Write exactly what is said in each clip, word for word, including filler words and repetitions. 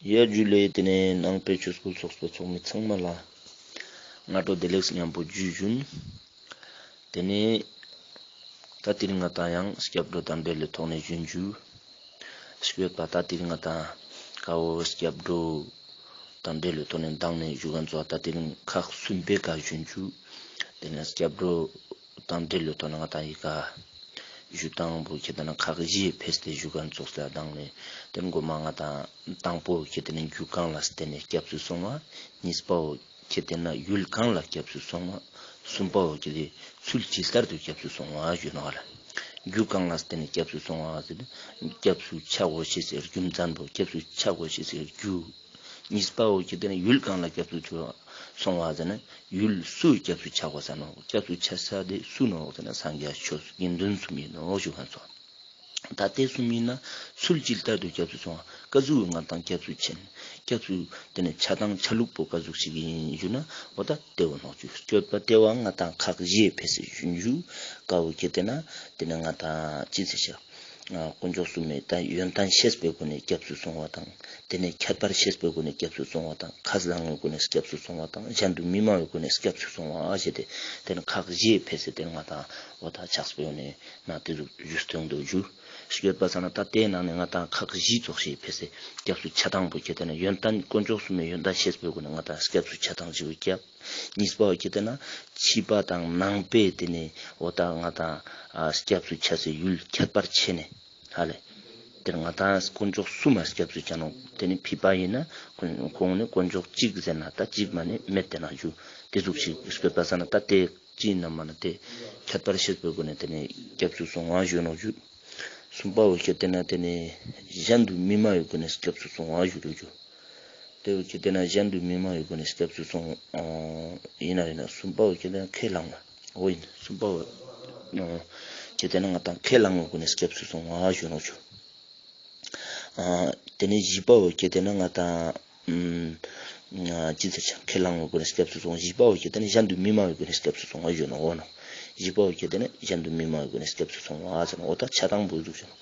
ཡ་ཇུ་ལེ། ཏེ་ནེ་ནང་པའི་ཆོས་སྐུལ་ཚོགས་པའི་ཚོགས་མི་ཚང་མ་ལ་སྔ་དྲོ་བདེ་ལེགས་ཉམ་པོ་ཇུ་ཞུན། ཏེ་ནེ་ད་དེ་རིང་ང་ཏང་ཡང་སྐྱབས་འགྲོ་དང་འབྲེལ་ལེ་ཐོག་ནེ་ཞུན་ཞུ། སྐྱོད་པ་ད་དེ་རིང་ང་ཏང་ཀ་བོ་སྐྱབས་འགྲོ་དང་འབྲེལ་ལེ་ཐོག་ནེ་མདང་ནེ་ཞུ་ཁན་ཚོ་ད་དེ་རིང་ཁག་གསུམ་པའི་ཀ་ཞུན་ཞུ། ཏེ་ནེ་སྐྱབས་འགྲོ་དང་འབྲེལ་ལེ་ཐོག་ནེ་ང་ཏང་ཡི་ཀ་ཞུ་སྟངས་པོ་ཁྱེད་ཏེ་ན་ཁག་བཞི་ཕེས་ཏེ་ཞུ་ཁན་ཚོགས་ལ་མདང་ནེ་ཏེ་ནེ་གོ་མ་ང་ཏང་དང་པོ་ཁྱེད་ཏེ་ན་རྒྱུ་གང་ལ་བརྟེན་ནས་སྐྱབས་སུ་སོང་བ། གཉིས་པའོ་ཁྱེད་ཏེ་ན་ཡུལ་གང་ལ་སྐྱབས་སུ་སོང་བ། གསུམ་པའོ་ཁྱེད་ཏེ་ཚུལ་ཇི་ལྟར་དུ་སྐྱབས་སུ་སོང་བ་ཞུ་ནོག་ལེ། རྒྱུ་གང་ལ་བརྟེན་ནས་སྐྱབས་སུ་སོང་བ་ཟེར་ན་སྐྱབས་སུ་ཆ་དགོས་ཤེས་སི་རྒྱུ་མཚན་པོ་སྐྱབས་སུ་ཆ་དགོས་ཤེས་སི་རྒྱུ། གཉིས་པའོ་ཁྱེད་ཏེ་ན་ཡུལ་གང་ལ་སྐྱབས་སུ་སོང་བ་ཟེར་ན་ཡུལ་སུ་སྐྱབས་སུ་ཆ་དགོས་ས་ནོག། སྐྱབས་སུ་ཆ་ས་དེ་སུ་ནོག་ཟེར་ན་སངས་རྒྱས་ཆོས་དགེ་འདུན་གསུམ་ཨིན་ནོག་ཞུ་ཁན་ཚོ། ད་དེ་གསུམ་ཨིན་ན་ཚུལ་ཇི་ལྟར་དུ་སྐྱབས་སུ་སོང་བ། ཀ་ཟུག་ང་ཏང་སྐྱབས་སུ་ཆེན། སྐྱབས་སུ་ཏེ་ནེ་ཆ་སྟངས་ཆ་ལུགས་པོ་ཀ་ཟུག་ཞིག་ཨིན་ཞུ་ན་འོ་ད་ཏེ་བོ་ནོག་ཞུ། སྐྱོད་པ་ཏེ་བོ་ང་ཏང་ཁག་བཞི་ཕེས་ཏེ་ཞུན་ཞུ། ཀ་བོ་ཁྱེད་ཏེ་ན་ཏེ་ནེ་ང་ཏང་ཅི་ཟེར་ཤག། དཀོན་མཆོག་གསུམ་མེད་ད་ཡོན་ཏན་ཤེས་པའི་སྒོ་ནས་སྐྱབས་སུ་སོང་བ་དང་། ཏེ་ནེ་ཁྱད་པར་ཤེས་པའི་སྒོ་ནས་སྐྱབས་སུ་སོང་བ་དང་། ཁས་བླངས་པའི་སྒོ་ནས་སྐྱབས་སུ་སོང་བ་དང་། གཞན་དུ་མི་སྨྲ་བའི་སྒོ་ནས་སྐྱབས་སུ་སོང་བ་ཞེས་ཏེ་ཏེ་ནེ་ཁག་བཞི་ཕེས་ཏེ་ཏེ་ནེ་ང་ཏང་འོ་ད་ཕྱག་དཔེ་ནེ་ན་ཏེ་ཟུག་ཞུས་ཏེ་ཡོང་དུག་ཞུ། སྐྱོད་པ་ས་ན་ད་དེའི་ནང་ནེ་ང་ཏང་ཁག་བཞི་ཙོགས་ཤིག་ཕེས་ཏེ་སྐྱབས་སུ་ཆ་སྟངས་པོ་ཁྱེད་ཏེ་ན་ཡོན་ཏན་དཀོན་མཆོག་གསུམ་མེད་ཡོན་ཏན་ཤེས་པའི་སྒོ་ནས་ང་ཏང་སྐྱབས་སུ་ཆ་སྟངས་ཞིག་སྐྱབས། གཉིས་པ་བོ་ཁྱེད་ཏེ་ན་ཕྱི་པ་དང་ནང་པའི་ཏེ་ནེ་འོ་ད་ང་ཏང་ཨ་སྐྱབས་སུ་ཆ་སའི་ཡུལ་ཁྱད་པར་ཕྱེ་ནེ་ཧ་ལེ། ཏེ་ནེ་ང་ཏང་དཀོན་མཆོག་གསུམ་མ་སྐྱབས་སུ་ཆ་ནོག། ཏེ་ནེ་ཕྱི་པ་ཨིན་ན་ཁོང་ནི་དཀོན་མཆོག་གཅིག་ཟེར་ན་ད་གཅིག་མ་ནེ་མེད་དེ་ན་ཞུ། ཏེ་ཟུག་ཞིག་སྐྱོད་པ་ས་ན་ད་ཏེ་ཅི་ཨིན་ན་མ་ན་ཏེ་ཁྱད་པར་ཤེས་པའི་སྒོ་ནས་ཏེ་ནེ་སྐྱབས་སུ་སོང་བ་ཞུ་ནོག་ཞུ། གསུམ་པ་བོ་ཁྱེད་ཏེ་ན་ཏེ་ནེ་གཞན་དུ་མི་སྨྲ་བའི་སྒོ་ནས་སྐྱབས་སུ་སོང་བ་ཞུ་རུ་ཞུ། ཏེ་བོ་ཁྱེད་ཏེ་ན་གཞན་དུ་མི་སྨྲ་བའི་སྒོ་ནས་སྐྱབས་སུ་སོང་ཨིན་ན་ཨིན་ན། གསུམ་པ་བོ་ཁྱེད་ཏེ་ན་ཁས་བླངས་པ་འོ་ཨིན། གསུམ་པ་བོ་ཁྱེད་ཏེ་ན་ང་ཏང་ཁས་བླངས་པའི་སྒོ་ནས་སྐྱབས་སུ་སོང་བ་ཞུ་ནོག་ཞུ། ཨ་ཏེ་ནེ་བཞི་པ་བོ་ཁྱེད་ཏེ་ན་ང་ཏང་ཨ་ཅི་ཟེར་ཤག། ཁས་བླངས་པའི་སྒོ་ནས་སྐྱབས་སུ་སོང་། བཞི་པ་བོ་ཁྱེད་ཏེ་ན་གཞན་དུ་མི་སྨྲ་བའི་སྒོ་ནས་སྐྱབས་སུ་སོང་བ་ཞུ་ནོག་འོ་ནོག། བཞི་པ་བོ་ཁྱེད་ཏེ་ན་གཞན་དུ་མི་སྨྲ་བའི་སྒོ་ནས་སྐྱབས་སུ་སོང་བ་ཟེར་ན་འོ་ད་ཆ་སྟངས་པོ་ཟུག་ཞུ་ནོག།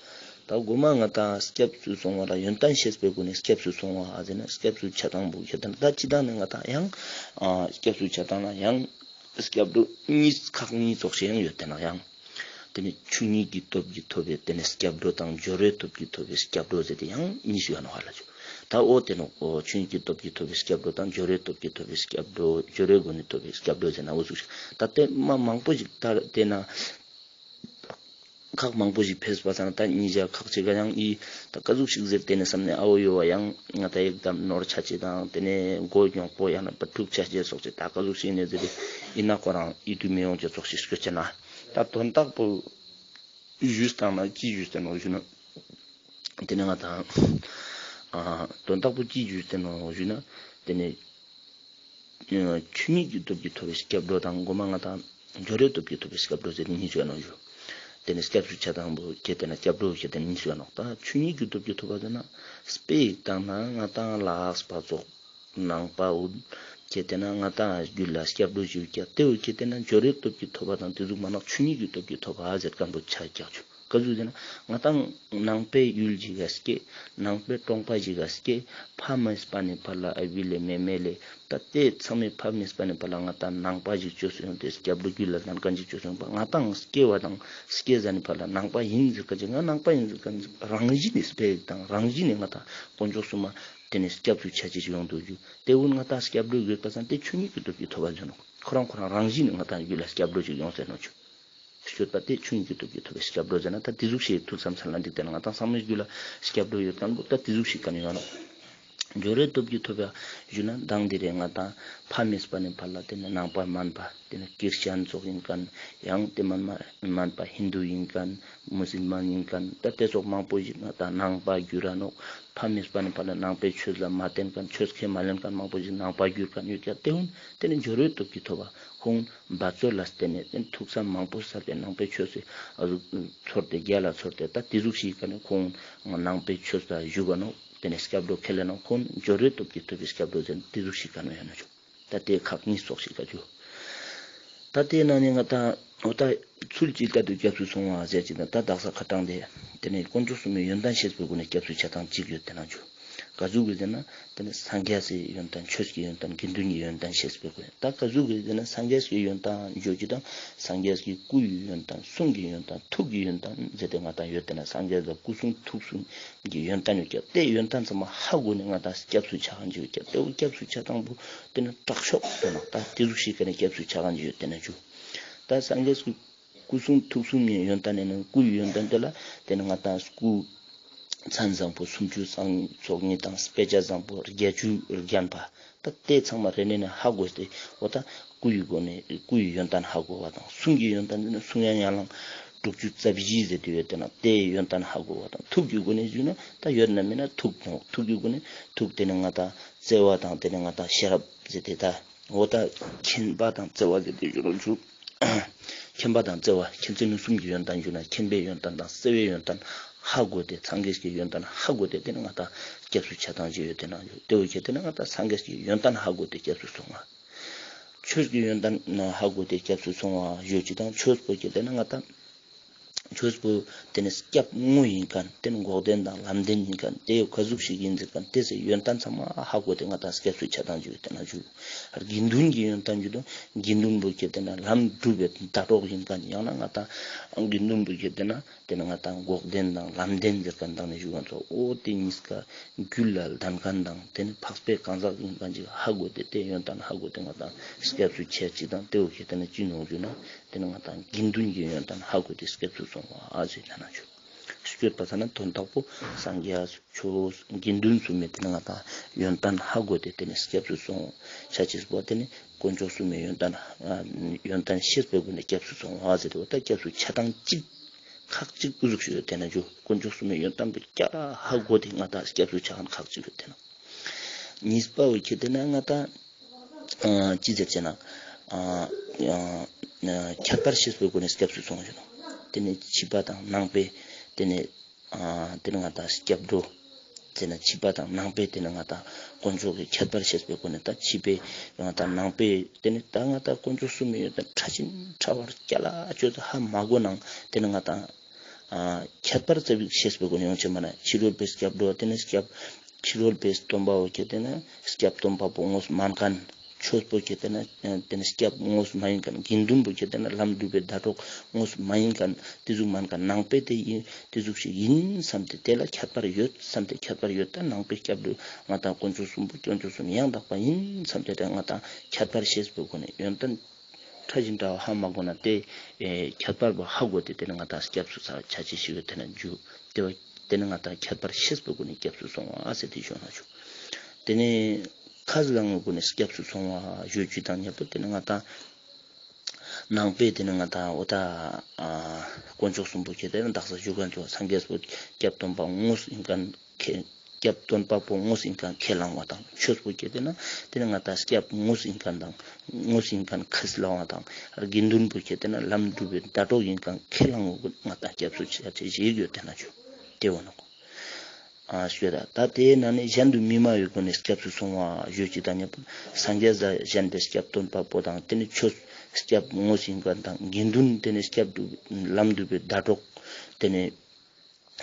ད་གོ་མ་ང་ཏང་སྐྱབས་སུ་སོང་བ་ལ་ཡོན་ཏན་ཤེས་པའི་སྒོ་ནས་སྐྱབས་སུ་སོང་བ་ཟེར་ན་སྐྱབས་སུ་ཆ་སྟངས་པོ་ཁྱེད་ཏེ་ན་ད་ཅི་ད་ནི་ང་ཏང་ཡང་ཨ་སྐྱབས་སུ་ཆ་སྟངས་ལ་ཡང་སྐྱབས་འགྲོ་གཉིས་ཁག་གཉིས་ཙོགས་ཤིག་ཡང་ཡོད་དེ་ན་ཡང་། ཏེ་ནེ་ཆོས་ཉིད་ཀྱི་སྟོབས་ཀྱིས་ཐོབ་པའི་ཏེ་ནེ་སྐྱབས་འགྲོ་དང་སྦྱོར་བའི་སྟོབས་ཀྱིས་ཐོབ་པའི་སྐྱབས་འགྲོ་ཟེར་ཏེ་ཡང་གཉིས་སུ་ཡོད་ནོག་ཧ་ལ་ཞུ། ད་འོ་ཏེ་ནོག་འོ་ཆོས་ཉིད་ཀྱི་སྟོབས་ཀྱིས་ཐོབ་པའི་སྐྱབས་འགྲོ་དང་སྦྱོར་བའི་སྟོབས་ཀྱིས་ཐོབ་པའི་སྐྱབས་འགྲོ་སྦྱོར་བའི་སྒོ་ནས་ཐོབ་པའི་སྐྱབས་འགྲོ་ཟེར་ན་འོ་ཟུག་ཞིག། ད་ཏེ་མ་མང་པོ་ཞིག་ད་ཏེ་ན་ཁག་མང་པོ་ཞིག་ཕེས་པ་ས་ན་ད་ཉིས་བརྒྱ་ཁག་ཅིག་ག་ཡང་ཨི་ད་ཀ་ཟུག་ཞིག་ཟེར་ཏེ་ནེ་བསམ་ནེ་ཨ་བོ་ཡོད་བ་ཡང་ང་ད་ཡེག་དམ་ནོར་ཆ་ཅེས་དང་ཏེ་ནེ་མགོ་རྙོག་པོ་ཡང་ན་པ་འཁྲུག་ཆ་ཅེས་སོགས་ཅིག་ད་ཀ་ཟུག་ཞིག་ནེ་ཟེར་ཏེ་ཨིན་ན་ཁོ་རང་ཨི་ཏུ་མི་ཡོང་ཅེས་སོགས་ཞིག་སྐྱོད་ཅེ་ན། ད་དོན་དག་པོ་ཞུས་བཏང་ན་ཅི་ཞུས་ཏེ་ནོག་ཞུ་ན། ཏེ་ནེ་ང་ཏང་ཨ་དོན་དག་པོ་ཅི་ཞུས་ཏེ་ནོག་ཞུ་ན། ཏེ་ནེ་ཆོས་ཉིད་ཀྱི་སྟོབས་ཀྱིས་ཐོབ་པའི་སྐྱབས་འགྲོ་དང་གོ་མ་ང་ཏང་སྦྱོར་བའི་སྟོབས་ཀྱིས་ཐོབ་པའི་སྐྱབས་འགྲོ་ཟེར་ཏེ་གཉིས་སུ་ཡོད་ནོག་ཞུ། ཏེ་ནེ་སྐྱབས་སུ་ཆ་སྟངས་པོ་ཁྱེད་ཏེ་ན་སྐྱབས་འགྲོ་ཁྱེད་ཏེ་ན་གཉིས་སུ་ཡོད་ནོག། ད་ཆོས་ཉིད་ཀྱི་སྟོབས་ཀྱིས་ཐོབ་པ་ཟེར་ན་དཔེ་ཡིག་བཏང་ན་ང་ཏང་ལ་དྭགས་པ་ཙོགས་ནང་པ་འོ་ཁྱེད་ཏེ་ན་ང་ཏང་རྒྱུད་ལ་སྐྱབས་འགྲོ་ཞུ་ཀྱག། ཏེ་བོ་ཁྱེད་ཏེ་ན་སྦྱོར་བའི་སྟོབས་ཀྱིས་ཐོབ་པ་དང་ཏེ་ཟུག་མ་ནོག་ཆོས་ཉིད་ཀྱི་སྟོབས་ཀྱིས་ཐོབ་པ་ཟེར་ཁན་པོ་ཆ་ཀྱག་ཞུ། ཀ་ཟུག་ཟེར་ན་ང་ཏང་ནང་པའི་ཡུལ་ཞིག་ག་སྐྱེས། ནང་པའི་གྲོང་པ་ཞིག་ག་སྐྱེས། ཕ་མེས་པ་ནེ་ཕར་ལ་ཨ་བི་ལེ་མེ་མེ་ལེ་ད་ཏེ་ཚང་མའི་ཕ་མེས་པ་ནེ་ཕར་ལ་ང་ཏང་ནང་པ་ཞིག་ཅོས་སུ་ཡོང་སྟེ་སྐྱབས་འགྲོ་རྒྱུད་ལ་ལྡན་ཁན་ཞིག་ཅོས་སུ་ཡོང་པ་ང་ཏང་སྐྱེ་བ་དང་སྐྱེ་ཟ་ནེ་ཕར་ལ་ནང་པ་ཡིན་ཟེར་ཁན་ཞིག་ང་ནང་པ་ཡིན་ཟེར་ཁན་ཞིག་རང་བཞིན་ནེ་དཔེ་ཡིག་བཏང་རང་བཞིན་ནེ་ང་ཏང་དཀོན་མཆོག་གསུམ་མ་ཏེ་ནེ་སྐྱབས་སུ་ཆ་ཅེས་ཤིག་ཡོང་དུག་ཞུ། ཏེ་བོ་ང་ཏང་སྐྱབས་འགྲོ་ཡོད་པ་སང་ཏེ་ཆོས་ཉིད་ཀྱི་སྟོབས་ཀྱིས་ཐོབ་པ་ཟེར་ནོག། ཁོ་རང་ཁོ་རང་རང་བཞིན་ནེ་ང་ཏང་རྒྱུད་ལ་སྐྱབས་འགྲོ་ཞིག་ཡོང་ཟེར་ནོག་ཞུ། སྤྱོད་པ་ཏེ་ཆོས་ཉིད་ཀྱི་སྟོབས་ཀྱིས་ཐོབ་པའི་སྐྱབས་འགྲོ་ཟེར་ན་ད་ཏེ་ཟུག་ཞིག་ཐུགས་བསམ་ཚར་ལ་འགྲིག་ཏེ་ན་ང་ཏང་ཚང་མའི་རྒྱུད་ལ་སྐྱབས་འགྲོ་ཡོད་ཁན་པོ་ད་ཏེ་ཟུག་ཞིག་ཀ་ནེ་ཡོང་ནོག། སྦྱོར་བའི་སྟོབས་ཀྱིས་ཐོབ་པ་ཞུ་ན་མདང་འདི་རེ་ང་ཏང་ཕ་མེས་པ་ནེ་ཕར་ལ་ཏེ་ནེ་ནང་པ་སྨན་པ་ཏེ་ནེ་ཀིར་ཤན་ཙོགས་ཡིན་ཁན་ཡང་ཏེ་མན་མ་སྨན་པ་ཧིན་དུ་ཡིན་ཁན་མུ་སིལ་མན་ཡིན་ཁན་ད་ཏེ་ཙོགས་མང་པོ་ཞིག་ང་ཏང་ནང་པ་གྱུར་ར་ནོག། ཕ་མེས་པ་ནེ་ཕར་ལ་ནང་པའི་ཆོས་ལ་མ་བརྟེན་ཁན་ཆོས་ཁས་མ་ལེན་ཁན་མང་པོ་ཞིག་ནང་པ་གྱུར་ཁན་ཡོད་ཀྱག། ཏེ་བོ་ཏེ་ནེ་སྦྱོར་བའི་སྟོབས་ཀྱིས་ཐོབ་པ་ཁོང་འབད་རྩོལ་ལ་བརྟེན་ནས་ཏེ་ཐུགས་བསམ་མང་པོ་བསགས་ཏེ་ནང་པའི་ཆོས་སི་ཨ་ཟུག་ཚོར་ཏེ་རྒྱལ་ལ་ཚོར་ཏེ་ད་ཏེ་ཟུག་ཞིག་ཀ་ནེ་ཁོང་ནང་པའི་ཆོས་ལ་ཞུགས་པ་ནོག། ཏེ་ནེ་སྐྱབས་འགྲོ་ཁས་ལེན་ནོག། ཁོང་སྦྱོར་བའི་སྟོབས་ཀྱིས་ཐོབ་པའི་སྐྱབས་འགྲོ་ཟེར་ཏེ་ཟུག་ཞིག་ཀ་ནེ་ཡོད་ནོག་ཞུ། ད་ཏེ་ཁག་གཉིས་ཙོགས་ཤིག་ག་ཞུ། ད་ཏེ་ནང་ནེ་ང་ཏང་འོ་ད་ཚུལ་ཇི་ལྟར་དུ་སྐྱབས་སུ་སོང་བ་ཟེར་ཅིག་དང་ད་དག་ས་ཁ་ཏང་ཏེ་ཏེ་ནེ་དཀོན་མཆོག་གསུམ་མའི་ཡོན་ཏན་ཤེས་པའི་སྒོ་ནས་སྐྱབས་སུ་ཆ་སྟངས་ཅིག་ཡོད་ཏེ་ནང་ཞུ། ཀ་ཟུག་གི་ཟེར་ན་དེ་ནི་སངས་རྒྱས་སི་ཡོན་ཏན་ཆོས་ཀྱི་ཡོན་ཏན་དགེ་འདུན་གྱི་ཡོན་ཏན་ཤེས་པའི་སྒོ་ནས། ད་ཀ་ཟུག་གི་ཟེར་ན་སངས་རྒྱས་ཀྱི་ཡོན་ཏན་བརྗོད་ཀྱི་དང་སངས་རྒྱས་ཀྱི་སྐུ་ཡི་ཡོན་ཏན་གསུང་གི་ཡོན་ཏན་ཐུགས་ཀྱི་ཡོན་ཏན་ཟེར་ཏེ་ང་ཏང་ཡོད་དེ་ན་སངས་རྒྱས་ལ་སྐུ་གསུང་ཐུགས་གསུང་གི་ཡོན་ཏན་ཡོད་ཀྱག། དེ་ཡོན་ཏན་ཚང་མ་ཧ་གོ་ནས་ང་ཏང་སྐྱབས་སུ་ཆ་གང་ཅིག་ཡོད་ཀྱག། དེ་བོ་སྐྱབས་སུ་ཆ་དང་པོ་དེ་ནི་དྲག་ཤོས་དེ་ན་ད་དེ་ཟུག་ཤིག་ག་ནས་སྐྱབས་སུ་ཆ་གང་ཅིག་ཡོད་དེ་ན་ཅུ། ད་སངས་རྒྱས་ཀྱི་སྐུ་གསུང་ཐུགས་གསུང་གི་ཡོན་ཏན་ཡིན་ན་སྐུ་ཡི་ཡོན་ཏན་དེ་ལ་དེ་ནི་ང་ཏང་སྐུ་མཚན་བཟང་པོ་སུམ་ཅུ་རྩ་གསུམ་དང་དཔེ་བྱད་བཟང་པོ་བརྒྱད་ཅུ་བརྒྱན་པ། ད་དེ་ཚང་མ་རེ་ནས་ནི་ཧ་གོ་སྟེ་འོ་ད་སྐུ་ཡི་སྒོ་ནས་སྐུ་ཡི་ཡོན་ཏན་ཧ་གོ་བ་དང་། གསུང་གི་ཡོན་ཏན་དེ་ནི་གསུང་དབྱངས་ཡན་ལག་དྲུག་ཅུ་རྩ་བཞི་ཟེར་ཏེ་ཡོད་དེ་ན་དེ་ཡི་ཡོན་ཏན་ཧ་གོ་བ་དང་། ཐུགས་ཀྱི་སྒོ་ནས་ཞུས་ན་ད་ཡོད་ན་མེད་ན་ཐུགས་ནོ། ཐུགས་ཀྱི་སྒོ་ནས་ཐུགས་དེ་ནི་ང་ཏང་བརྩེ་བ་དང་དེ་ནི་ང་ཏང་ཤེས་རབ་ཟེར་ཏེ་ད། འོ་ད་མཁྱེན་པ་དང་བརྩེ་བ་ཟེར་ཏེ་ཞུ་རུ་ཞུ། མཁྱེན་པ་དང་བརྩེ་བ་མཁྱེན་བརྩེ་ནུས་གསུམ་གྱི་ཡོན་ཏན་ཞུ་ན་མཁྱེན་པའི་ཡོན་ཏན་དང་བརྩེ་བའི་ཡོན་ཏན་ཧ་གོ་སྟེ་སངས་རྒྱས་ཀྱི་ཡོན་ཏན་ཧ་གོ་སྟེ་དེ་ནི་ང་ཏང་སྐྱབས་སུ་ཆ་སྟངས་ཅིག་ཡོད་དེ་ན་ཡོད། དེ་བོ་ཁྱེད་དེ་ན་ང་ཏང་སངས་རྒྱས་ཀྱི་ཡོན་ཏན་ཧ་གོ་སྟེ་སྐྱབས་སུ་སོང་བ། ཆོས་ཀྱི་ཡོན་ཏན་ཧ་གོ་སྟེ་སྐྱབས་སུ་སོང་བ་ཡོད་ཅིག་དང་ཆོས་པོ་ཁྱེད་དེ་ན་ང་ཏང་ཆོས་པོ་དེ་ནི་སྐྱབས་དངོས་ཡིན་མཁན་དེ་ནི་འགོག་བདེན་དང་ལམ་བདེན་ཡིན་མཁན་དེ་ཡོད་ཀ་ཟུག་ཤིག་ཡིན་ཟེར་མཁན་དེ་སི་ཡོན་ཏན་ཚང་མ་ཧ་གོ་སྟེ་ང་ཏང་སྐྱབས་སུ་ཆ་སྟངས་ཅིག་ཡོད་དེ་ན་ཞུ། དགེ་འདུན་གྱི་ཡོན་ཏན་ཞུ་དང་དགེ་འདུན་པོ་ཁྱེད་དེ་ན་ལམ་སྒྲུབ་པའི་ཟླ་གྲོགས་ཡིན་མཁན། ཡང་ན་ང་ཏང་དགེ་འདུན་པོ་ཁྱེད་དེ་ན་དེ་ནི་ང་ཏང་འགོག་བདེན་དང་ལམ་བདེན་ཟེར་མཁན་དང་ནི་ཞུ་མཁན་ཚོ་འོ་དེ་གཉིས་ཀ་རྒྱུད་ལ་ལྡན་མཁན་དང་དེ་ནི་འཕགས་པའི་གང་ཟག་ཡིན་མཁན་ཅིག་ཧ་གོ་སྟེ་དེ་ཡོན་ཏན་ཧ་གོ་སྟེ་ང་ཏང་སྐྱབས་སུ་ཆ་ཅིག་དང་དེ་བོ་ཁྱེད་དེ་ན་ཅི་ནོག་ཞུ་ན། དེ་ནི་ང་ཏང་དགེ་འདུན་གྱི་ཡོན་ཏན་ཧ་གོ་སྟེ་སྐྱབས་སུ་སོང་བ་ཨ་ཟེར་ན་ན་ཆོས། སྤྱོད་པ་ས་ན་དོན་དག་པོ་སངས་རྒྱས་ཆོས་དགེ་འདུན་གསུམ་མེད་དེ་ནི་ང་ཏང་ཡོན་ཏན་ཧ་གོ་སྟེ་དེ་ནི་སྐྱབས་སུ་སོང་ཆ་ཅེས་པོ་དེ་ནི་དཀོན་མཆོག་གསུམ་མེད་ཡོན་ཏན་ཡོན་ཏན་ཤེས་པའི་སྒོ་ནས་སྐྱབས་སུ་སོང་བ་ཟེར་ཏེ་འོ་ད་སྐྱབས་སུ་ཆ་སྟངས་གཅིག་ཁག་གཅིག་ཀུ་ཟུག་ཞིག་ཡོད་དེ་ན་ཇུ། དཀོན་མཆོག་གསུམ་མེད་ཡོན་ཏན་པོ་སྐྱ་ར་ཧ་གོ་སྟེ་ང་ཏང་སྐྱབས་སུ་ཆ་མཁན་ཁག་གཅིག་ཡོད་དེ་ན། གཉིས་པ་བོ་ཁྱེད་དེ་ན་ང་ཏང་ཨ་ཅི་ཟེར་ཅེ་ན་ཨ་ཨ་ཁྱད་པར་ཤེས་པའི་སྒོ་ནས་སྐྱབས་སུ་སོང་ཞུ་ནོག། དེ་ནས་ཕྱི་པ་དང་ནང་པའི་དེ་ནས་ཨ་དེ་ནས་ང་ཏང་སྐྱབས་འགྲོ། དེ་ནས་ཕྱི་པ་དང་ནང་པའི་དེ་ནས་ང་ཏང་དཀོན་མཆོག་གི་ཁྱད་པར་ཤེས་པའི་སྒོ་ནས་ད་ཕྱི་པའི་ང་ཏང་ནང་པའི་དེ་ནས་ད་ང་ཏང་དཀོན་མཆོག་གསུམ་མེད་ཡོན་ཏན་ཕྲ་ཞིང་ཕྲ་བར་སྐྱ་ལ་ཅོ་ད་ཧ་མ་གོ་ནང་དེ་ནས་ང་ཏང་ཨ་ཁྱད་པར་ཙམ་ཞིག་ཤེས་པའི་སྒོ་ནས་ཡོང་ཆེ་མ་ན་ཕྱི་རོལ་པའི་སྐྱབས་འགྲོ་དེ་ནས་སྐྱབས་ཕྱི་རོལ་པའི་སྟོན་པ་བོ་ཁྱེད་དེ་ན་སྐྱབས་སྟོན་པ་པོ་དངོས་མན་མཁན། ཆོས་པོ་ཁྱེད་དེ་ན་དེ་ནས་སྐྱབས་དངོས་མ་ཡིན་མཁན། དགེ་འདུན་པོ་ཁྱེད་དེ་ན་ལམ་སྒྲུབ་པའི་ཟླ་གྲོགས་དངོས་མ་ཡིན་མཁན། དེ་ཟུག་མན་མཁན་ནང་པའི་དེ་ཡིན་དེ་ཟུག་ཞིག་ཡིན་བསམ་སྟེ་དེ་ལ་ཁྱད་པར་ཡོད་བསམ་སྟེ་ཁྱད་པར་ཡོད་ད་ནང་པའི་སྐྱབས་འགྲོ་ང་ཏང་དཀོན་མཆོག་གསུམ་པོ་དཀོན་མཆོག་གསུམ་ཡང་དག་པ་ཡིན་བསམ་སྟེ་དེ་ང་ཏང་ཁྱད་པར་ཤེས་པའི་སྒོ་ནས་ཡོན་ཏན་ཕྲ་ཞིང་ཕྲ་བ་ཧ་མ་གོ་ན་དེ་ཨེ་ཁྱད་པར་བོ་ཧ་གོ་སྟེ་དེ་ནས་ང་ཏང་སྐྱབས་སུ་ས་ཆ་ཅེས་ཤིག་ཡོད་དེ་ན་ཇུ། དེ་བ་དེ་ནས་ང་ཏང་ཁྱད་པར་ཤེས་པའི་སྒོ་ནས་སྐྱབས་སུ་སོང་བ་ཨ་ཟེར་དེ་ཞུ་ན་ཇུ། དེ་ནས་ཁས་བླངས་པའི་སྒོ་ནས་སྐྱབས་སུ་སོང་བ་ཞུ་ཅེས་དང་ཉམ་པོ་དེ་ནས་ང་ཏང་ནང་པའི་དེ་ནས་ང་ཏང་འོ་ད་ཨ་དཀོན་མཆོག་གསུམ་པོ་ཁྱེད་དེ་ནས་བདག་ས་ཞུ་མཁན་ཚོ་སངས་རྒྱས་པོ་སྐྱབས་སྟོན་པ་དངོས་ཡིན་མཁན་ཁས་སྐྱབས་སྟོན་པ་པོ་དངོས་ཡིན་མཁན་ཁས་བླངས་པ་དང་ཆོས་པོ་ཁྱེད་དེ་ན་དེ་ནས་ང་ཏང་སྐྱབས་དངོས་ཡིན་མཁན་དང་དངོས་ཡིན་མཁན་ཁས་བླངས་པ་དང་དགེ་འདུན་པོ་ཁྱེད་དེ་ན་ལམ་སྒྲུབ་པའི་ཟླ་གྲོགས་ཡིན་མཁན་ཁས་བླངས་པ་ང་ཏང་སྐྱབས་སུ་ཆ་ཅེས་ཤིག་ཡོད་དེ་ན་ཇུ། དེ་བོ་ནོག། ཨ་ཞུ་ད་ད་དེའི་ནང་ནས་གཞན་དུ་མི་སྨྲ་བའི་སྒོ་ནས་སྐྱབས་སུ་སོང་བ་ཞུ་ཅེས་དང་ཉམ་པོ་སངས་རྒྱས་ལ་གཞན་པའི་སྐྱབས་སྟོན་པ་པོ་དང་དེ་ནས་ཆོས་སྐྱབས་དངོས་ཡིན་མཁན་དང་དགེ་འདུན་དེ་ནས་སྐྱབས་སྒྲུབ་ལམ་སྒྲུབ་པའི་ཟླ་གྲོགས་དེ་ནས་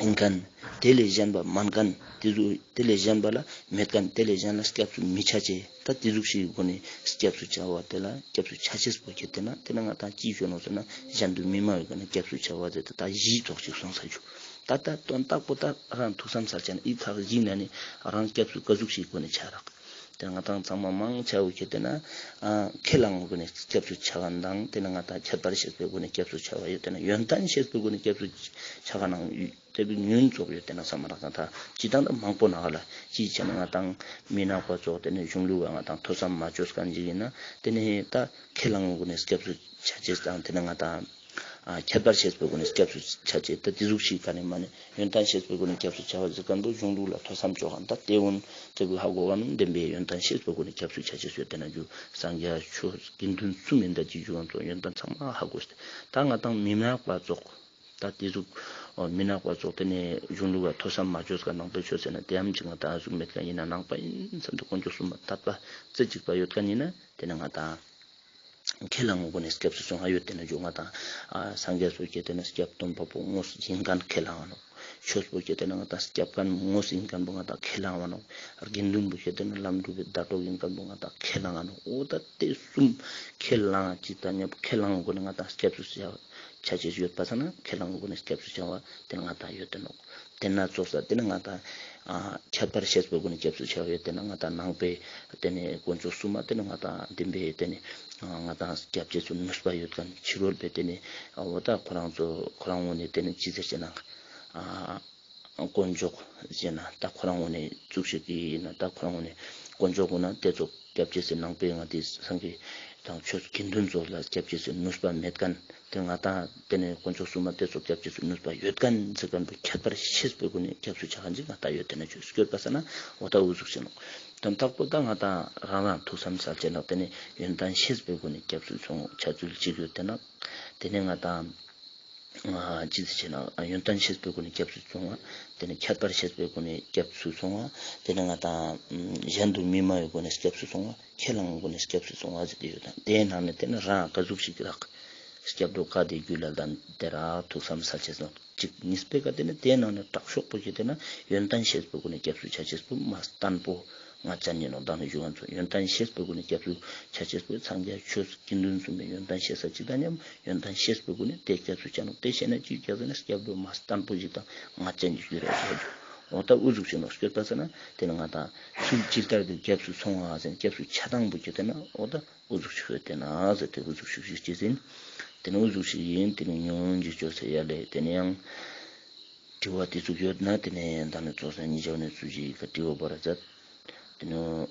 ཡིན་མཁན། དེ་ལས་གཞན་པ་མན་མཁན། དེ་ཟུག་དེ་ལས་གཞན་པ་ལ་མེད་མཁན། དེ་ལས་གཞན་ལ་སྐྱབས་སུ་མི་ཆ་ཅེས། ད་དེ་ཟུག་ཞིག་གི་སྒོ་ནས་སྐྱབས་སུ་ཆ་བ་དེ་ལ་སྐྱབས་སུ་ཆ་ཅེས་པོ་ཁྱེད་དེ་ན་དེ་ན་ང་ཏང་ཅི་ཞུ་ནོག་ཟེར་ན་གཞན་དུ་མི་སྨྲ་བའི་སྒོ་ནས་སྐྱབས་སུ་ཆ་བ་ཟེར་ཏེ་ད་བཞི་ཙོགས་ཅིག་སོང་ས་ཞུ། ད་ད་དོན་དག་པོ་ད་རང་ཐུགས་བསམ་སལ་ཆ་ན་ཨི་ཁག་བཞི་ན་ནི་རང་སྐྱབས་སུ་ཀ་ཟུག་ཞིག་གི་སྒོ་ནས་ཆ་རག། དེ་ང་ཏང་ཚང་མ་མང་ཆེ་བོ་ཁྱེད་དེ་ན་ཨ་ཁས་བླངས་སྒོ་ནས་སྐྱབས་སུ་ཆ་མཁན་དང་དེ་ན་ང་ཏང་ཁྱད་པར་ཤེས་པའི་སྒོ་ནས་སྐྱབས་སུ་ཆ་བ་ཡོད་དེ་ན་ཡོན་ཏན་ཤེས་པའི་སྒོ་ནས་སྐྱབས་སུ་ཆ་མཁན་ནང་དེ་བོ་ཉུང་ཙོགས་ཡོད་དེ་ན་བསམ་མ་རག་ད་ད་ཅི་ད་མང་པོ་ན་ག་ལ་ཅི་བྱས་ན་ང་ཏང་མི་ནག་པ་ཙོགས་དེ་ནས་གཞུང་ལུགས་ང་ཏང་ཐོས་བསམ་མ་བཅོས་མཁན་ཅིག་ཡིན་ན་དེ་ནས་ད་ཁས་བླངས་སྒོ་ནས་སྐྱབས་སུ་ཆ་ཅེས་དང་དེ་ན་ང་ཏང་ཨ་ཁྱད་པར་ཤེས་པའི་སྒོ་ནས་སྐྱབས་སུ་ཆ་ཅེས་ད་དེ་ཟུག་ཞིག་ག་ནས་མ་ནས་ཡོན་ཏན་ཤེས་པའི་སྒོ་ནས་སྐྱབས་སུ་ཆ་བ་ཟེར་མཁན་པོ་གཞུང་ལུགས་ལ་ཐོས་བསམ་བཅོས་མཁན་ད་དེ་འོན་དེ་བོ་ཧ་གོ་བ་མིན་བདེན་པའི་ཡོན་ཏན་ཤེས་པའི་སྒོ་ནས་སྐྱབས་སུ་ཆ་ཅེས་ཡོད་དེ་ན་ཇུ། སངས་རྒྱས་ཆོས་དགེ་འདུན་གསུམ་ཡིན་ད་ཅི་ཇུ་ང་ཚོ་ཡོན་ཏན་ཚང་མ་ཧ་གོ་སྟེ་ད་ང་ཏང་མི་ནག་པ་ཙོགས་ད་དེ་ཟུག་མི་ནག་པ་ཙོགས་དེ་ནས་གཞུང་ལུགས་ལ་ཐོས་བསམ་མ་བཅོས་མཁན་ནང་པའི་ཆོས་ཟེར་ན་དེ་འམ་ཅིག་ང་ཏང་ཨ་ཟུག་མེད་མཁན་ཡིན་ན་ནང་པ་ཡིན་བསམ་སྟེ་དཀོན་མཆོག་གསུམ་པ་དད་པ་རྩེ་གཅིག་པ་ཡོད་མཁན་ཡིན་ན་དེ་ནས་ང་ཏང་ཁས་བླངས་སྒོ་ནས་སྐྱབས་སུ་སོང་ང་ཡོད་དེ་ན་ཇུ་ང་ཏང་ཨ་སངས་རྒྱས་སོ་སྐྱེ་དེ་ནས་སྐྱབས་སྟོན་པ་པོ་དངོས་སུ་ཡིན་མཁན་ཁས་བླངས་ནོག། ཆོས་པོ་ཁྱེར་ཏེ་ན་ང་ཏང་སྐྱབས་མཁན་དངོས་ཡིན་མཁན་པོ་ང་ཏང་ཁས་བླངས་བ་ནོག། དགེ་འདུན་པོ་ཁྱེར་ཏེ་ན་ལམ་སྒྲུབ་པའི་ཟླ་གྲོགས་ཡིན་མཁན་པོ་ང་ཏང་ཁས་བླངས་བ་ནོག། འོ་ད་དེ་གསུམ་ཁས་བླངས་ཅི་ད་ཉབ་ཁས་བླངས་སྒོ་ནས་ང་ཏང་སྐྱབས་སུ་ཆ་ཆ་ཅེས་ཡོད་པ་ས་ན་ཁས་བླངས་སྒོ་ནས་སྐྱབས་སུ་ཆ་བ་དེ་ང་ཏང་ཡོད་དེ་ནོག། དེ་ན་ཙོགས་ས་དེ་ན་ང་ཏང་ཨ་ཁྱད་པར་ཤེས་པའི་སྒོ་ནས་སྐྱབས་སུ་ཆ་བ་ཡོད་དེ་ན་ང་ཏང་ནང་པའི་དེ་ནས་དཀོན་མཆོག་གསུམ་མ་དེ་ན་ང་ཏང་བདེན་པའི་དེ་ནས་ང་ཏང་སྐྱབས་རྗེས་སུ་ནུས་པ་ཡོད་མཁན་ཕྱི་རོལ་པའི་དེ་ནས་འོ་ད་ཁོ་རང་ཚོ་ཁོ་རང་ངོས་ནས་དེ་ནས་ཅི་ཟེར་ཅེ་ན་ཨ་དཀོན་མཆོག་ཟེར་ན་ད་ཁོ་རང་ངོས་ནས་ཙུག་ཞིག་གི་ཡིན་ན་ད་ཁོ་རང་ངོས་ནས་དཀོན་མཆོག་ངོས་ན་དེ་ཚོ་སྐྱབས་རྗེས་སུ་ནང་པའི་ང་དེ་སངས་རྒྱས་དང་ཆོས་དགེ་འདུན་ཚོ་ལ་སྐྱབས་རྗེས་སུ་ནུས་པ་མེད་མཁན་དེ་ང་ཏང་དེ་ནས་དཀོན་མཆོག་གསུམ་མ་དེ་ཚོ་སྐྱབས་རྗེས་སུ་ནུས་པ་ཡོད་མཁན་ཟེར་མཁན་པོ་ཁྱད་པར་ཤེས་པའི་སྒོ་ནས་སྐྱབས་སུ་ཆ་མཁན་ཅིག་ང་ཏང་ཡོད་དེ་ན་ཆོས་སྐྱོད་པ་ས་ན་འོ་ད་འུ་ཟུག་ཅེ་ནོག། དོན་དག་པོ་ད་ང་ཏང་རང་རང་ཐུགས་བསམ་གསལ་ཅེ་ནོག། དེ་ནས་ཡོན་ཏན་ཤེས་པའི་སྒོ་ནས་སྐྱབས་སུ་སོང་ཆ་ཚུལ་གཅིག་ཡོད་དེ་ན་དེ་ནས་ང་ཏང་ཅི་ཟེར་ཅེ་ན་ཡོན་ཏན་ཤེས་པའི་སྒོ་ནས་སྐྱབས་སུ་སོང་བ། དེ་ནས་ཁྱད་པར་ཤེས་པའི་སྒོ་ནས་སྐྱབས་སུ་སོང་བ། དེ་ནས་ང་ཏང་གཞན་དུ་མི་སྨྲ་བའི་སྒོ་ནས་སྐྱབས་སུ་སོང་བ། ཁས་བླངས་སྒོ་ནས་སྐྱབས་སུ་སོང་བ་ཟེར་ཏེ་ཡོད་དང་དེའི་ནང་ནས་དེ་ནས་རང་ག་ཟུག་ཞིག་རག་སྐྱབས་འགྲོ་བཀའ་དེ་རྒྱུད་ལ་ལྡན་དེ་རག་ཐུགས་བསམ་གསལ་ཅེས་ནོག། གཅིག་གཉིས་པའི་ཀ་དེ་ནས་དེའི་ནང་ནས་དྲག་ཤོས་པོ་ཁྱེར་ཏེ་ན་ཡོན་ཏན་ཤེས་པའི་སྒོ་ནས་སྐྱབས་སུ་ཆ་ཅེས་པོ་མ་བརྟན་པོ། ང་ཅན་ཡིན་ནོག། མདང་ནས་ཞུ་ཁན་ཚོ་ཡོན་ཏན་ཤེས་པའི་སྒོ་ནས་སྐྱབས་སུ་ཆ་ཅེས་པོ་སངས་རྒྱས་ཆོས་དགེ་འདུན་གསུམ་པའི་ཡོན་ཏན་ཤེས་ས་ཅིག་དང་མཉམ་ཡོན་ཏན་ཤེས་པའི་སྒོ་ནས་དེ་སྐྱབས་སུ་ཆ་ནོག། དེ་ཤེས་ན་ཅི་སྐྱབས་སུ་ན་སྐྱབས་འགྲོ་མ་བརྟན་པོ་ཞིག་དང་ང་ཅན་ཞིག་ཡོད་རེད་ཟེར་རྒྱུ། འོ་ད་འུ་ཟུག་ཅིག་ནོག་སྐྱོད་པ་ས་ན་དེ་ནི་ང་ཏང་ཚུལ་ཇི་ལྟར་དུ་སྐྱབས་སུ་སོང་བ་ཟེར་སྐྱབས་སུ་ཆ་སྟངས་པོ་ཁྱེར་ཏེ་ན་འོ་ད་འུ་ཟུག་ཅིག་ཡོད་དེ་ན་ཟེར་ཏེ་འུ་ཟུག་ཅིག་ཞིག་ཅེས་ཡིན། དེ་ནི་འུ་ཟུག་ཅིག་ཡིན། དེ་ནི་ཉུང་ངུ་ཅིག་ཅོས་ཟེར་ཡ་ལེ། དེ་ནི་ཡང་དྲི་བ་དེ་ཚུགས་ཡོད་ན་དེ་ནས་ད་ནི་ཚོགས་ས་ཉི་ཤུ་ནས་ཚུགས་ཀྱི་ཡི་ག་དྲི་བ་བོ་ར་མཛད། དེ་ནས་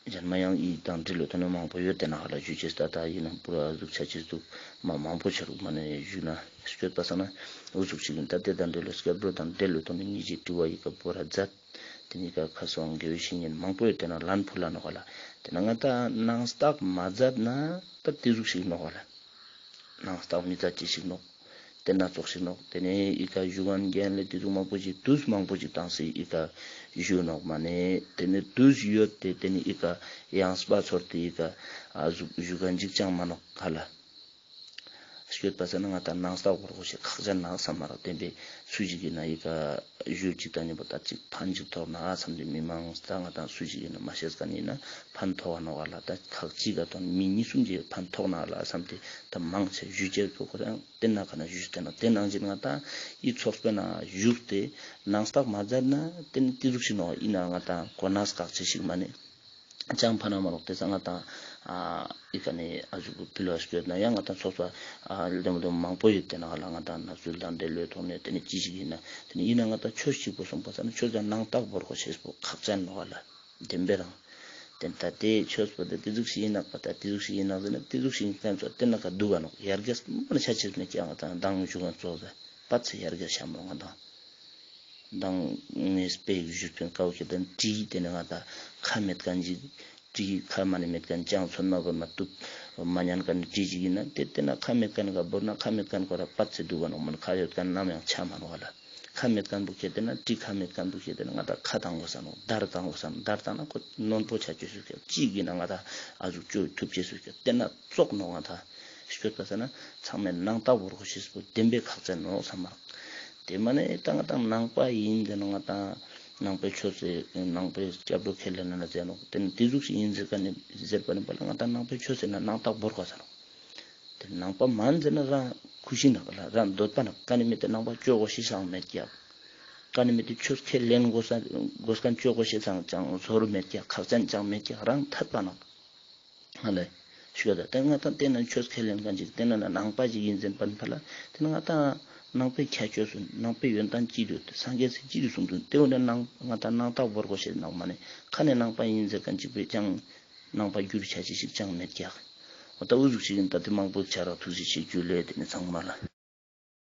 གཞན་མ་ཡང་ཡི་དང་འབྲེལ་ལོ་ཐོན་ན་མང་པོ་ཡོད་དེ་ན་ཧ་ལ་ཞུ་ཅེས་ད་ད་ཡིན་ན་པུ་ར་ཟུག་ཆ་ཅེས་འདུག་མ་མང་པོ་ཆ་རུག་མ་ནས་ཞུས་ན་སྐྱོད་པ་ས་ན་འུ་ཟུག་ཅིག་ཡིན། ད་དེ་དང་འབྲེལ་ལོ་སྐྱབས་འགྲོ་དང་འབྲེལ་ལོ་ཐོན་ན་ཉི་ཤུ་དྲི་བ་ཡི་ག་བོ་ར་མཛད། དེ་ནི་ག་ཁ་སང་དགེ་བའི་བཤེས་གཉེན་མང་པོ་ཡོད་དེ་ན་ལན་ཕུལ་ལ་ནོག་ལ། དེ་ན་ང་ད་ནང་རྟགས་མ་མཛད་ན་ད་དེ་ཟུག་ཞིག་ནོག་ལ། ནང་རྟགས་མི་མཛད་ཅི་ཞིག་ནོག། དེ་ན་ཙོགས་ཞིག་ནོག། དེ་ནས་ཨི་ཀ་ཞུ་ཁན་རྒན་ལས་དེ་ཟུག་མང་པོ་ཞིག་དུས་མང་པོ་ཞིག་བཏང་སི་ཨི་ཀ་ཞུ་ནོག་མ་ནས་དེ་ནས་དུས་ཡོད་དེ་དེ་ནས་ཨི་ཀ་ཡང་སྤ་ཚོར་ཏེ་ཨི་ཀ་ཨ་ཟུག་ཞུ་ཁན་ཅིག་ཅང་མ་ནོག་ཧ་ལ། སྐྱོད་པ་ས་ན་ང་ད་ནང་རྟགས་བོར་གོ་ཤེས་ཁག་ཅན་ན་བསམ་མ་རག། བསྟན་པའི་སུ་ཞིག་ཡིན་ན་ཨི་ཀ་ཞུ་ཅིག་ད་ནི་པོ་ད་ཅིག་ཕན་ཅིག་ཐོགས་ན་བསམ་སྟེ་མི་མང་ད་ང་ད་སུ་ཞིག་ཡིན་ན་མ་ཤེས་ཀ་ནི་ཡིན་ན་ཕན་ཐོགས་ནོག་ལ། ད་ཁག་ཅིག་ག་དང་མི་གཉིས་གསུམ་གྱི་ཕན་ཐོགས་ན་ལ་བསམ་སྟེ་ད་མང་ཆེ་ཞུ་ཅེས་པོ་ཁོ་རང་དེ་ན་ཁ་ན་ཞུ་སྟེ་ན་དེ་ནང་བཞིན་ང་ད་ཨི་ཚོགས་པའི་ན་ཞུགས་ཏེ་ནང་རྟགས་མ་མཛད་ན་དེ་ནི་དེ་ཟུག་ཞིག་ནོག་ཡིན་ན་ང་ད་གོ་ན་སྐག་ཅིག་ཞིག་མ་ནི། ཅང་ཕན་མ་ནོག། དེ་ས་ང་ད་ཨ་ཨི་ཀ་ནི་ཨ་ཟུག་གི་ཕི་ལོ་སྐྱོད་ན་ཡང་ང་ད་ཚོགས་པ་ཨ་ལྡེ་མོ་ལྡེ་མོ་མང་པོ་ཡོད་དེ་ན་ང་ལ་ང་ད་ན་ཚུལ་དང་འབྲེལ་ལོས་ཐོག་ནས་དེ་ནི་ཅི་ཞིག་ཡིན་ན་དེ་ནི་ཡིན་ན་ང་ད་ཆོས་གཅིག་པོ་གསུངས་པ་ས་ན་ཆོས་ཀྱང་ནང་རྟགས་བོར་གོ་ཤེས་པོ་ཁག་ཅན་ནོག་ལ། བདེན་པའི་རང་དེ་ད་དེ་ཆོས་པོ་དེ་དེ་ཟུག་ཞིག་ཡིན་ནག་པ་ད་དེ་ཟུག་ཞིག་ཡིན་ནག་ཟེར་ན་དེ་ཟུག་ཞིག་ཡིན་མཁན་ཚོ་དེ་ན་ཁ་འདུག་ག་ནོག། ཡར་རྒྱས་མ་ན་ཆ་ཆེས་མེད་ཀྱང་ང་ད་མདང་ཞུ་ཁན་ཚོགས་ཟེར་པ་ཚེ་ཡར་རྒྱས་ཤ་མོ་ང་ད། མདང་ངས་དཔེ་ཞུས་པའི་ཀ་བོ་ཁྱེར་ཏེ་ན་གྲི་དེ་ནི་ང་ད་ཁ་མེད་མཁན་ཅིག། གྲི་ཁ་མ་ནི་མེད་མཁན་ཅང་ཚོན་མ་བོར་ན་གཏུབ་མ་ཉན་མཁན་གྲི་ཅིག་ཡིན་ན་དེ་དེ་ན་ཁ་མེད་མཁན་ག་བོར་ན་ཁ་མེད་མཁན་ཁོ་ར་པད་ཚེ་འདུག་ག་ནོག་མ་ནི་ཁ་ཡོད་མཁན་ནམ་ཡང་ཆ་མ་ནོག་ག་ལ། ཁ་མེད་མཁན་བོ་ཁྱེར་ཏེ་ན་གྲི་ཁ་མེད་མཁན་བོ་ཁྱེར་ཏེ་ན་ང་ད་ཁ་བཏང་དགོས་ས་ནོག། དར་བཏང་དགོས་ས་ནོག། དར་བཏང་ན་ཁོ་རྣོན་པོ་ཆ་ཅེས་སུ་ཁྱེར་གཅིག་ཡིན་ན་ང་ད་ཨ་ཟུག་ཅོ་ཐུབ་ཅེས་སུ་ཁྱེར་དེ་ན་ཙོགས་ནོག་ང་ད། སྐྱོད་པ་ས་ན་ཚང་མས་ནང་རྟགས་བོར་གོ་ཤེས་པོ་བདེན་པའི་ཁག་ཅན་ནོག་བསམ་མ་རག། དེ་མ་ནས་ད་ང་ད་ནང་པ་ཡིན་ཟེར་ན་ང་ད་ནང་པའི་ཆོས་སེ་ནང་པའི་སྐྱབས་འགྲོ་ཁས་ལེན་ན་ཟེར་ནོག། དེ་ནི་དེ་ཟུག་ཞིག་ཡིན་ཟེར་ཀ་ནི་ཟེར་པ་ནི་པ་ལ་ང་ད་ནང་པའི་ཆོས་ཟེར་ན་ནང་རྟགས་བོར་གོ་ས་ནོག། དེ་ནང་པ་མན་ཟེར་ན་རང་ཁུ་ཤི་ནག་ལ་རང་འདོད་པ་ནག་ཀ་ནི་མེད་དེ་ནང་པ་ཅོ་གོ་ཤེས་ཅང་མེད་ཀྱག། ཀ་ནི་མེད་དེ་ཆོས་ཁས་ལེན་དགོས་ས་དགོས་མཁན་ཅོ་གོ་ཤེས་ཅང་ཅང་ཟོར་མེད་ཀྱག། ཁག་ཅན་ཅང་མེད་ཀྱག། རང་ཐད་པ་ནག། ཧ་ལས། ཞུ་ད་དེ་ང་ད་དེ་ན་ཆོས་ཁས་ལེན་མཁན་ཅིག་དེ་ན་ན་ནང་པ་ཅིག་ཡིན་ཟེར་པ་ནི་ཕ་ལ་དེ་ན་ང་ད་ནང་པའི་ཁྱད་ཆོས་སུ་ནང་པའི་ཡོན་ཏན་ཅི་རུ་སངས་རྒྱས་སི་ཅི་རུ་གསུངས་དུ་དེ་འོ་ན་ནང་ང་ད་ནང་རྟགས་བོར་གོ་ཤེས་ནག་མ་ནི་ཁ་ནས་ནང་པ་ཡིན་ཟེར་མཁན་ཅིག་པོས་ཀྱང་ནང་པ་འགྱུར་ཆ་ཅེས་ཤིག་ཅང་མེད་ཀྱག། འོ་ད་འུ་ཟུག་ཞིག་ཡིན་ད་དེ་མང་པོ་ཆ་རག། ཐུགས་རྗེ་ཆེ་ཇུ་ལེ། དེ་ནི་ཚང་མ་ལ།